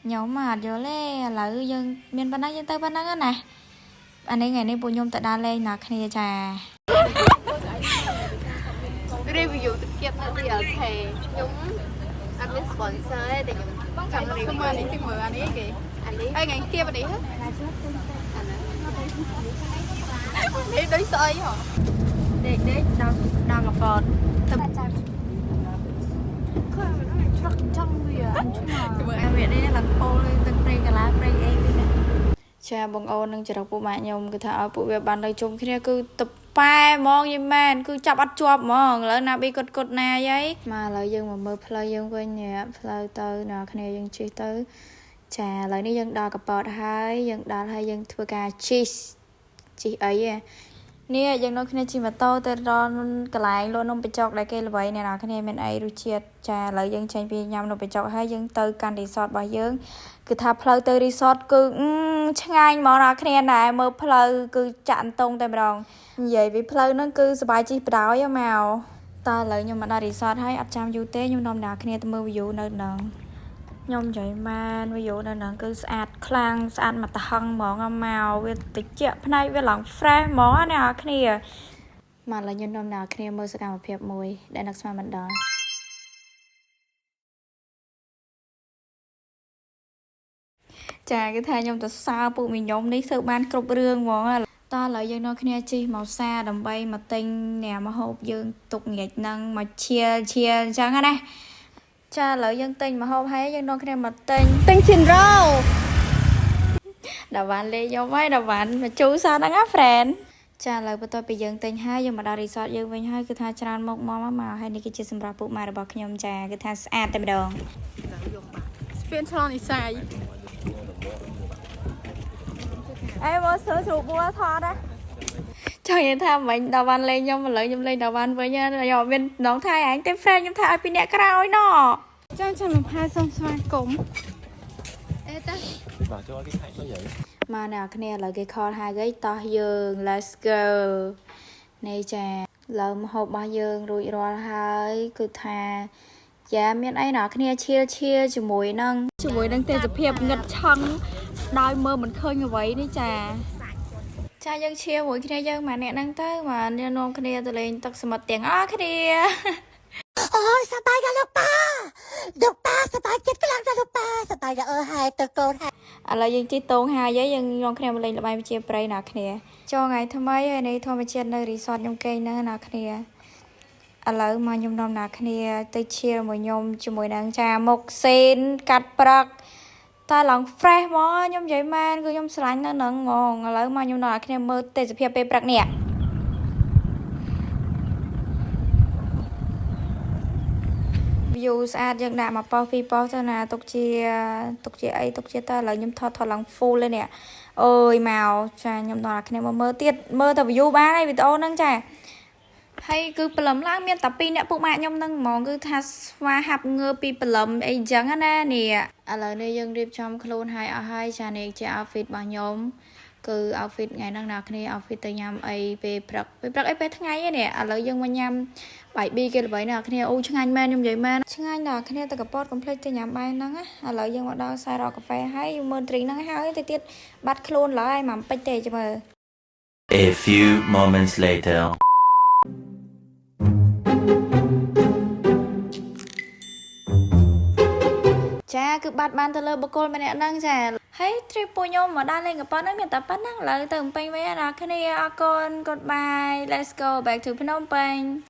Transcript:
ខ្ញុំអត់យល់ទេឥឡូវយើងមានប៉ុណ្ណឹងយើងទៅប៉ុណ្ណឹងណាអានេះថ្ងៃនេះពួកខ្ញុំទៅដើរលេងណាគ្នាចា review ទឹកគៀបនៅ VLK ខ្ញុំអត់មាន sponsor ទេតែខ្ញុំចង់ review មើលនេះទីមើលអានេះគេ អានេះ អីថ្ងៃគៀបអានេះហ៎នេះដូចស្អីហ៎ ដេកដេកដល់ដល់កពត ច្រឹកចង់វាអញឆ្ងល់ មើលអាវានេះឡើងពោលទឹកប្រេងកាឡាប្រេងអីវិញណា ចាបងអូននឹងចរិតពួកម៉ាក់ខ្ញុំគឺថាឲ្យពួកវាបាននៅជុំគ្នាគឺតប៉ែហ្មងយីមែនគឺចាប់អត់ជាប់ហ្មងឥឡូវណាប៊ីគាត់គាត់ណាយីមកឥឡូវយើងមកមើលផ្លូវយើងវិញនេះផ្លូវទៅអ្នកគ្នាយើងជិះទៅចាឥឡូវនេះយើងដល់កប៉តហើយយើងដល់ហើយយើងធ្វើការជិះជិះអីហ៎នេះយើងនៅគ្នាជិះម៉ូតូទៅដល់កន្លែងលក់នំបញ្ចុកដែលគេល្បីអ្នកនរគ្នាមានអីរសជាតិចាឥឡូវយើងចេញពីញ៉ាំនំបញ្ចុកហើយយើងទៅកាន់រីសតរបស់យើង គឺថាផ្លូវទៅរីសតគឺអឺឆ្ងាញ់ហ្មងដល់គ្នាណែមើលផ្លូវគឺចាក់អន្ទង់តែម្ដងនិយាយពីផ្លូវហ្នឹងគឺសប្បាយជិះបដ ாய் មកតើឥឡូវខ្ញុំមកដល់រីសតហើយអត់ចាំយូរទេខ្ញុំនាំដល់គ្នាទៅមើល view នៅហ្នឹងខ្ញុំនិយាយមែន view នៅហ្នឹងគឺស្អាតខ្លាំងស្អាតមកតហឹងហ្មងអាមកវាតិចផ្នែកវាឡើង fresh ហ្មងណាអ្នកគ្នាមកឥឡូវខ្ញុំនាំដល់គ្នាមើលសកម្មភាពមួយដែលនឹកស្មានមិនដល់ ចាគឺថាខ្ញុំទៅសើពួកមីញុំនេះធ្វើបានគ្រប់រឿងហ្មងតើឥឡូវយើងនៅគ្នាជិះមកសាដើម្បីមកទិញអ្នកមកហូបយើងទុកងាចហ្នឹងមកឈៀលឈៀលអញ្ចឹងណាចាឥឡូវយើងទិញមកហូបហើយយើងនៅគ្នាមកទិញ ទិញឈិនរ៉ូ ដល់បានលេងយកហើយដល់បានមកជូរសាហ្នឹងណា friend ចាឥឡូវបន្ទាប់ពីយើងទិញហើយយើងមកដល់ resort យើងវិញហើយគឺថាច្រើនមុខមកមកហើយនេះគឺជាសម្រាប់ពួកម៉ារបស់ខ្ញុំចាគឺថាស្អាតតែម្ដង ស្ពានឆ្លងនិស័យ អេមកសើស្រួលបួថតណាចង់និយាយថាមិញដល់បានលេងខ្ញុំឥឡូវខ្ញុំលេងដល់បានវិញណាខ្ញុំអត់មានដងថៃឯងទេ friend ខ្ញុំថាឲ្យពីអ្នកក្រោយណ ចាចាលំផែសូមស្វាគមន៍ អេតា Vào cho cái khách nó vậy. មកអ្នកគ្នាឥឡូវគេ call ហើយគេតោះយើង let's go នេះចាឥឡូវម្ហូបរបស់យើងរួចរាល់ហើយគឺថាយ៉ាមានអីអ្នកគ្នាឈៀលឈៀលជាមួយនឹងជាមួយនឹងទេសភាពងឹតឆឹងដោយមើលមិនឃើញអ្វីនេះចា ចាយើងឈៀលមួយគ្នាយើងមកអ្នកហ្នឹងទៅមកនាំគ្នាទៅលេងទឹកសមុទ្រទាំងអស់គ្នា អូយសប្បាយណាស់លោកប៉ាលោកប៉ាសប្បាយចិត្តខ្លាំងណាស់លោកប៉ាសប្បាយណាស់អើហើយទៅកូនហើយ ឥឡូវយើងជិះតងហើយហើយយើងនាំគ្នាមកលេងល្បែងវិជាប្រិយណាគ្នាចូលថ្ងៃថ្មីហើយនេះធម្មជាតិនៅរីសតខ្ញុំគេងហ្នឹងណាគ្នាឥឡូវមកខ្ញុំនាំណាគ្នា ទៅឈៀលមួយខ្ញុំជាមួយនឹងចាមុកសេនកាត់ព្រឹកតែឡើង fresh ហ្មងខ្ញុំនិយាយមែនគឺខ្ញុំស្រឡាញ់នៅហ្នឹងហ្មងឥឡូវមកខ្ញុំនាំអ្នកគ្នាមើលទេសភាពពេលព្រឹកនេះ view ស្អាតយើងដាក់មកប៉ោះពីរប៉ោះទៅណាទុកជាទុកជាអីទុកជាតើឥឡូវខ្ញុំថតថតឡើង full เลยនេះអើយមកចាខ្ញុំដល់អ្នកគ្នាមកមើលទៀតមើលតែ view បានហើយវីដេអូហ្នឹងចាហើយគឺព្រលឹមឡើងមានតែពីរអ្នកពុកម៉ាក់ខ្ញុំហ្នឹងហ្មងគឺថាស្វាហាប់ងើពីព្រលឹមអីចឹងណានេះឥឡូវនេះយើងរៀបចំខ្លួនហើយអស់ហើយចានេះជា outfit របស់ខ្ញុំគឺ outfit ថ្ងៃហ្នឹងអ្នកគ្នា outfit ទៅញ៉ាំអីពេលព្រឹកពេលព្រឹកអីពេលថ្ងៃឯនេះឥឡូវយើងមកញ៉ាំ បាយប៊ីគេល្បីណាស់គ្នាអូឆ្ងាញ់មែនខ្ញុំនិយាយមែនឆ្ងាញ់ដល់គ្នាទៅកពតកុំភ្លេចទៅញ៉ាំបាយហ្នឹងណាឥឡូវយើងមកដល់ខ្សែរកកាហ្វេហើយមើលត្រីហ្នឹងហើយទៅទៀតបាត់ខ្លួនឡើយមកពេចទេចាំមើល A few moments later. ចាគឺបាត់បានទៅលើបុគ្គលម្នាក់ហ្នឹងចាហើយ trip ពួកខ្ញុំមកដល់លេងកពតហ្នឹងមានតែប៉ុណ្្នឹងឥឡូវទៅភ្នំពេញវិញណាគ្នាអរគុណ goodbye, let's go back to ភ្នំពេញ។